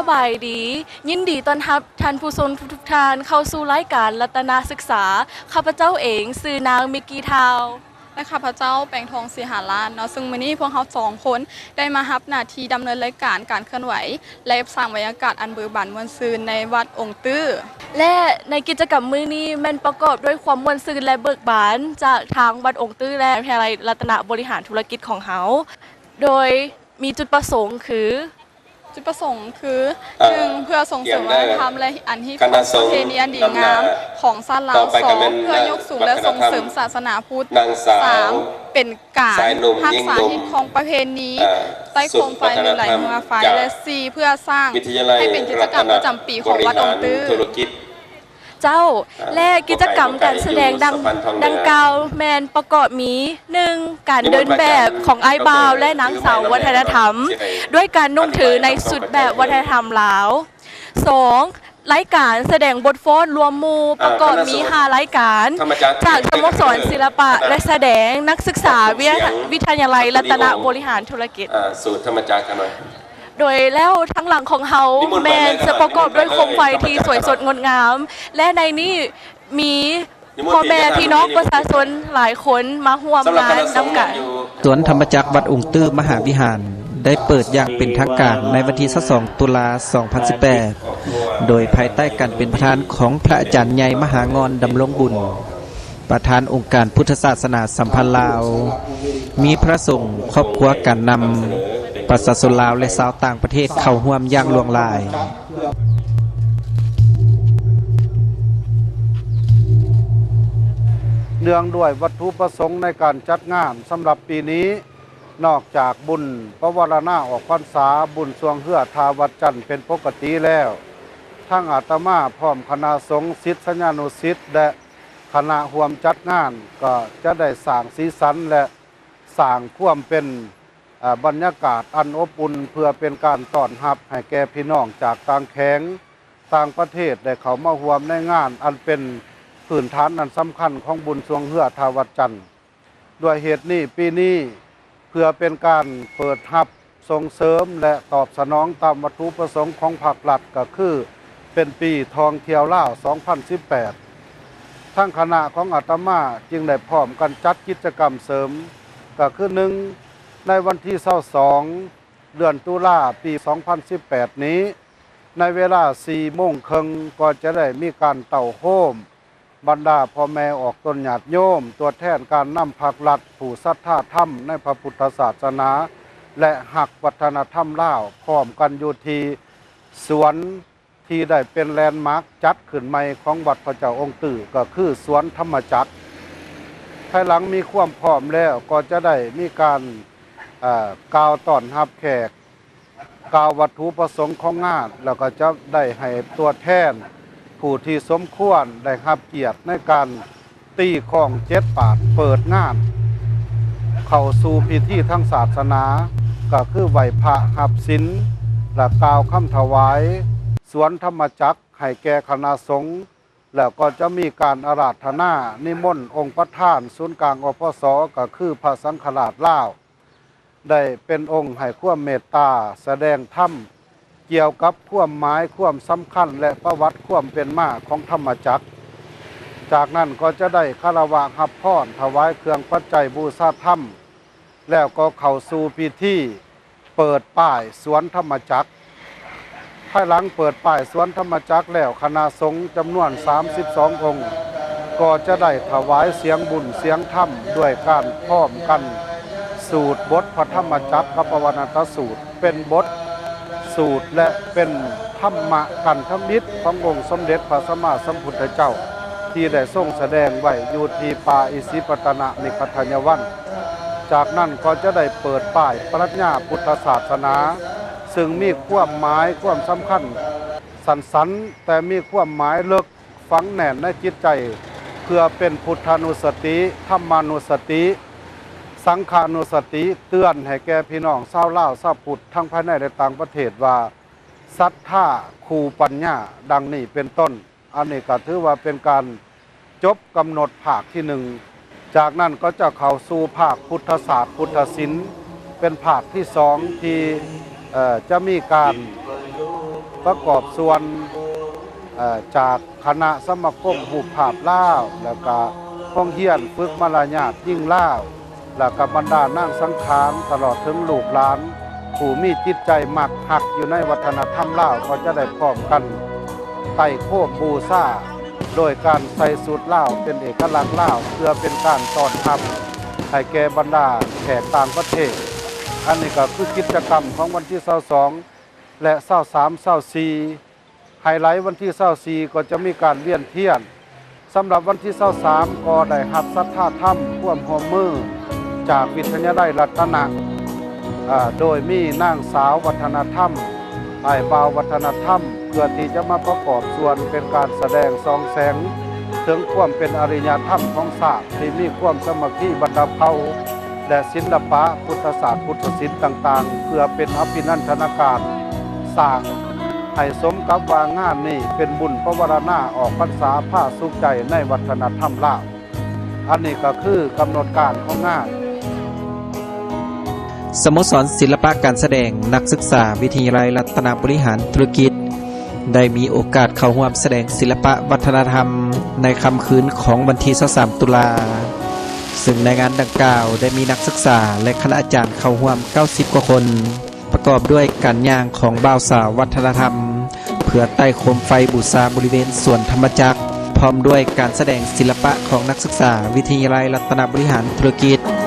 ສະບາຍດີ, ຍິນດີຕ້ອນຮັບທ່ານຜູ້ຊົມທຸກໆທ່ານເຂົ້າສູ່ລາຍການລັດຕະນະສຶກສາ. ຂ້າພະເຈົ້າເອງຊື່ນາງ ມິກກີ່ ທາວ ແລະ ຂ້າພະເຈົ້າ ແປງທອງ ສີຫາລາດ ເນາະ, ເຊິ່ງມື້ນີ້ພວກເຮົາສອງຄົນໄດ້ມາຮັບໜ້າທີ່ດຳເນີນລາຍການການເຄື່ອນໄຫວ ແລະ ສ້າງບັນຍາກາດອັນເບີບານມ່ວນຊື່ນໃນວັດອົງຕື້. ແລະ ໃນກິດຈະກຳມື້ນີ້ແມ່ນປະກອບດ້ວຍຄວາມມ່ວນຊື່ນ ແລະ ເບີກບານຈາກທາງວັດອົງຕື້ ແລະ ວິທະຍາໄລລັດຕະນະບໍລິຫານທຸລະກິດຂອງເຮົາ, ໂດຍມີຈຸດປະສົງຄື ຈຸດປະສົງຄື ໜຶ່ງ ເພື່ອສົ່ງເສີມວັດທະນະທຳ ແລະ ອັນຮີດຄອງປະເພນີອັນດີງາມຂອງຊາດລາວ, ສອງ ເພື່ອຍົກສູງ ແລະ ສົ່ງເສີມສາສະໜາພຸດ, ສາມ ເປັນການຮັກສາຮີດຄອງປະເພນີໃຕ້ໂຄມໄຟ ຫຼື ໄຫຼເຮືອໄຟ, ແລະ ສີ່ ເພື່ອສ້າງໃຫ້ເປັນກິດຈະກຳປະຈຳປີຂອງວັດອົງຕື້. ເຈົ້າ ແລະ ກິດຈະກຳການສະແດງດັ່ງ ດັ່ງກ່າວແມ່ນປະກອບມີ ໜຶ່ງ ການເດີນແບບຂອງອ້າຍບ່າວ ແລະ ນາງສາວວັດທະນະທຳ ດ້ວຍການນຸ່ງຖືໃນຊຸດແບບວັດທະນະທຳລາວ, ສອງ ລາຍການສະແດງບົດຟ້ອນລວມໝູ່ ປະກອບມີຫ້າລາຍການ ຈາກສະໂມສອນສິລະປະ ແລະ ສະແດງ, ນັກສຶກສາວິທະ ວິທະຍາໄລລັດຕະນະບໍລິຫານທຸລະກິດ. ໂດຍແລ້ວທາງຫຼັງຂອງເຮົາແມ່ນຈະປະກອບດ້ວຍໂຄມໄຟທີ່ສວຍສົດງົດງາມ ແລະ ໃນນີ້ມີພໍ່ແມ່ພີ່ນ້ອງປະຊາຊົນຫຼາຍຄົນມາຮ່ວມງານນຳກັນ. ສວນທຳມະຈັກວັດອົງຕື້ມະຫາວິຫານ ໄດ້ເປີດຢ່າງເປັນທາງການໃນວັນທີຊາວສອງ ຕຸລາ ສອງພັນສິບແປດ ໂດຍພາຍໃຕ້ການເປັນປະທານຂອງພະອາຈານໃຫຍ່ມະຫາງອນ ດຳລົງບຸນ ປະທານອົງການພຸດທະສາສະໜາສຳພັນລາວ, ມີພະສົງ, ຄອບຄົວ, ການນຳ, ປະຊາຊົນລາວ ແລະ ຊາວຕ່າງປະເທດເຂົ້າຮ່ວມຢ່າງຫຼວງຫຼາຍ. ເນື່ອງດ້ວຍວັດຖຸປະສົງໃນການຈັດງານສຳລັບປີນີ້, ນອກຈາກບຸນປະວາລະນາອອກພັນສາ, ບຸນຊ່ວງເຮືອທ່າວັດຈັນເປັນປົກກະຕິແລ້ວ, ທັງອາດຕະມາພ້ອມຄະນະສົງ, ສິດສະຍານຸສິດ ແລະ ຄະນະຮ່ວມຈັດງານກໍຈະໄດ້ສ້າງສີສັນ ແລະ ສ້າງຄວາມເປັນ ເອີ ບັນຍາກາດອັນອົບອຸ່ນ ເພື່ອເປັນການຕ້ອນຮັບໃຫ້ແກ່ພີ່ນ້ອງຈາກຕ່າງແຂວງ, ຕ່າງປະເທດ ໄດ້ເຂົ້າມາຮ່ວມໃນງານອັນເປັນພື້ນຖານອັນສຳຄັນຂອງບຸນຊ່ວງເຮືອທ່າວັດຈັນ. ດ້ວຍເຫດນີ້, ປີນີ້ ເພື່ອເປັນການເປີດຮັບ ສົ່ງເສີມ ແລະ ຕອບສະໜອງຕາມວັດຖຸປະສົງຂອງພາກລັດ ກໍຄືເປັນປີທ່ອງທ່ຽວລາວ ສອງພັນສິບແປດ, ທາງຄະນະຂອງອາດຕະມາຈຶ່ງໄດ້ພ້ອມກັນຈັດກິດຈະກຳເສີມ, ກໍຄື ໜຶ່ງ ໃນວັນທີຊາວສອງ ເດືອນຕຸລາ ປີສອງພັນສິບແປດນີ້, ໃນເວລາສີ່ໂມງເຄິ່ງ ກໍຈະໄດ້ມີການເຕົ້າໂຮມ ບັນດາພໍ່ແມ່ອອກຕົນຍາດໂຍມ, ຕົວແທນການນຳພາກລັດ, ຜູ້ສັດທາທຳໃນພະພຸດທະສາສະໜາ ແລະ ຮັກວັດທະນະທຳລາວ ພ້ອມກັນຢູ່ທີ່ສວນທີ່ໄດ້ເປັນແລນມາກຈັດຂຶ້ນໃໝ່ຂອງວັດພະເຈົ້າອົງຕື້, ກໍຄືສວນທຳມະຈັກ. ພາຍຫຼັງມີຄວາມພ້ອມແລ້ວ ກໍຈະໄດ້ມີການ ເອີ ກ່າວຕ້ອນຮັບແຂກ, ກ່າວວັດຖຸປະສົງຂອງງານ, ແລ້ວກໍຈະໄດ້ໃຫ້ຕົວແທນຜູ້ທີ່ສົມຄວນໄດ້ຮັບກຽດໃນການຕີຄ້ອງເຈັດປາດເປີດງານ ເຂົ້າສູ່ພິທີທາງສາສະໜາ, ກໍຄືໄຫວ້ພະຮັບສິນ ແລະ ກ່າວຄຳຖວາຍສວນທຳມະຈັກໃຫ້ແກ່ຄະນະສົງ, ແລ້ວກໍຈະມີການອາລາທະນານິມົນອົງປະທານສູນກາງ ອພສ ກໍຄືພະສັງຄະລາດລາວ ໄດ້ເປັນອົງໃຫ້ຄວາມເມດຕາສະແດງທຳກ່ຽວກັບຄວາມໝາຍຄວາມສຳຄັນ ແລະ ປະຫວັດຄວາມເປັນມາຂອງທຳມະຈັກ. ຈາກນັ້ນກໍຈະໄດ້ຄາລະວະຮັບພອນ, ຖວາຍເຄື່ອງປັດໄຈບູຊາທຳ, ແລ້ວກໍເຂົ້າສູ່ພິທີເປີດປ້າຍສວນທຳມະຈັກ. ພາຍຫຼັງເປີດປ້າຍສວນທຳມະຈັກແລ້ວ, ຄະນະສົງຈຳນວນສາມສິບສອງອົງ ກໍຈະໄດ້ຖວາຍສຽງບຸນສຽງທຳ ດ້ວຍການພ້ອມກັນສູດບົດພະທຳມະຈັກກັບປະວັນນະຕະສູດ, ເປັນບົດສູດ ແລະ ເປັນທຳມະຂັ້ນທຳອິດຂອງອົງສົມເດັດພະສຳມາສຳພຸດທະເຈົ້າ ທີ່ໄດ້ຊົງສະແດງໄວ້ຢູ່ທີ່ປ່າອິສິປະຕະນະມິຄັດທະຍະວັນ. ຈາກນັ້ນກໍຈະໄດ້ເປີດປ້າຍປະລັດຍາພຸດທະສາສະໜາ, ເຊິ່ງມີຄວາມໝາຍຄວາມສຳຄັນສັ້ນໆ, ແຕ່ມີຄວາມໝາຍເລິກຝັງແໜ້ນໃນຈິດໃຈ, ເພື່ອເປັນພຸດທານຸສະຕິ, ທຳມານຸສະຕິ, ສັງຄານຸສະຕິ, ເຕືອນໃຫ້ແກ່ພີ່ນ້ອງຊາວລາວຊາວພຸດ ທັງພາຍໃນ ແລະ ຕ່າງປະເທດວ່າ ສັດທາຄູ່ປັນຍາ ດັ່ງນີ້ເປັນຕົ້ນ. ອັນນີ້ກໍຖືວ່າເປັນການຈົບກຳນົດພາກທີໜຶ່ງ. ຈາກນັ້ນກໍຈະເຂົ້າສູ່ພາກພຸດທະສາດ ພຸດທະສິນ ເປັນພາກທີສອງ ທີ່ ເອີ ຈະມີການ ປະກອບສ່ວນ ເອີ ຈາກຄະນະສະມາຄົມຮູບພາບລາວ ແລ້ວກະໂຮງຮຽນຝຶກມາລະຍາດຍິງລາວ ແລ້ວກະບັນດານາງສັງຂານ ຕະຫຼອດເຖິງລູກຫຼານ ຜູ້ມີຈິດໃຈມັກຮັກຢູ່ໃນວັດທະນະທຳລາວ ກໍຈະໄດ້ພ້ອມກັນໄຕ້ໂຄມບູຊາ ໂດຍການໃສ່ຊຸດລາວເປັນເອກະລັກລາວ ເພື່ອເປັນການຕ້ອນຮັບໃຫ້ແກ່ບັນດາແຂກຕ່າງປະເທດ. ອັນນີ້ກໍຄືກິດຈະກຳຂອງວັນທີຊາວສອງ ແລະ ຊາວສາມ ຊາວສີ່ ໄຮໄລວັນທີຊາວສີ່ກໍຈະມີການວຽນທຽນ. ສຳລັບວັນທີຊາວສາມກໍໄດ້ຮັບສັດທາທຳຄວາມຮ່ວມມືຈາກວິທະຍາໄລລັດຕະນະ ອາ ໂດຍມີນາງສາວວັດທະນະທຳ ອ້າຍບ່າວວັດທະນະທຳ ເພື່ອທີ່ຈະມາປະກອບສ່ວນເປັນການສະແດງສ່ອງແສງເຖິງຄວາມເປັນອາລິຍະທຳຂອງຊາດ ທີ່ມີຄວາມສາມັກຄີບັນດາເຜົ່າ ແລະ ສິລະປະ ພຸດທະສາດ ພຸດທະສິນຕ່າງໆ ເພື່ອເປັນອະພິນັນທະນາການສ້າງໃຫ້ສົມກັບວ່າງານນີ້ເປັນບຸນປະວາລະນາອອກພັນສາພາສຸກໃຈໃນວັດທະນະທຳລາວ. ອັນນີ້ກໍຄືກຳນົດການຂອງງານ. ສະໂມສອນສິລະປະການສະແດງ ນັກສຶກສາວິທະຍາໄລລັດຕະນະບໍລິຫານທຸລະກິດ ໄດ້ມີໂອກາດເຂົ້າຮ່ວມສະແດງສິລະປະວັດທະນະທຳໃນຄ່ຳຄືນຂອງວັນທີຊາວສາມ ຕຸລາ, ເຊິ່ງໃນງານດັ່ງກ່າວໄດ້ມີນັກສຶກສາ ແລະ ຄະນະອາຈານເຂົ້າຮ່ວມເກົ້າສິບກວ່າຄົນ, ປະກອບດ້ວຍການຍ່າງຂອງບ່າວສາວວັດທະນະທຳ ເພື່ອໄຕ້ໂຄມໄຟບູຊາບໍລິເວນສວນທຳມະຈັກ ພ້ອມດ້ວຍການສະແດງສິລະປະຂອງນັກສຶກສາວິທະຍາໄລລັດຕະນະບໍລິຫານທຸລະກິດ.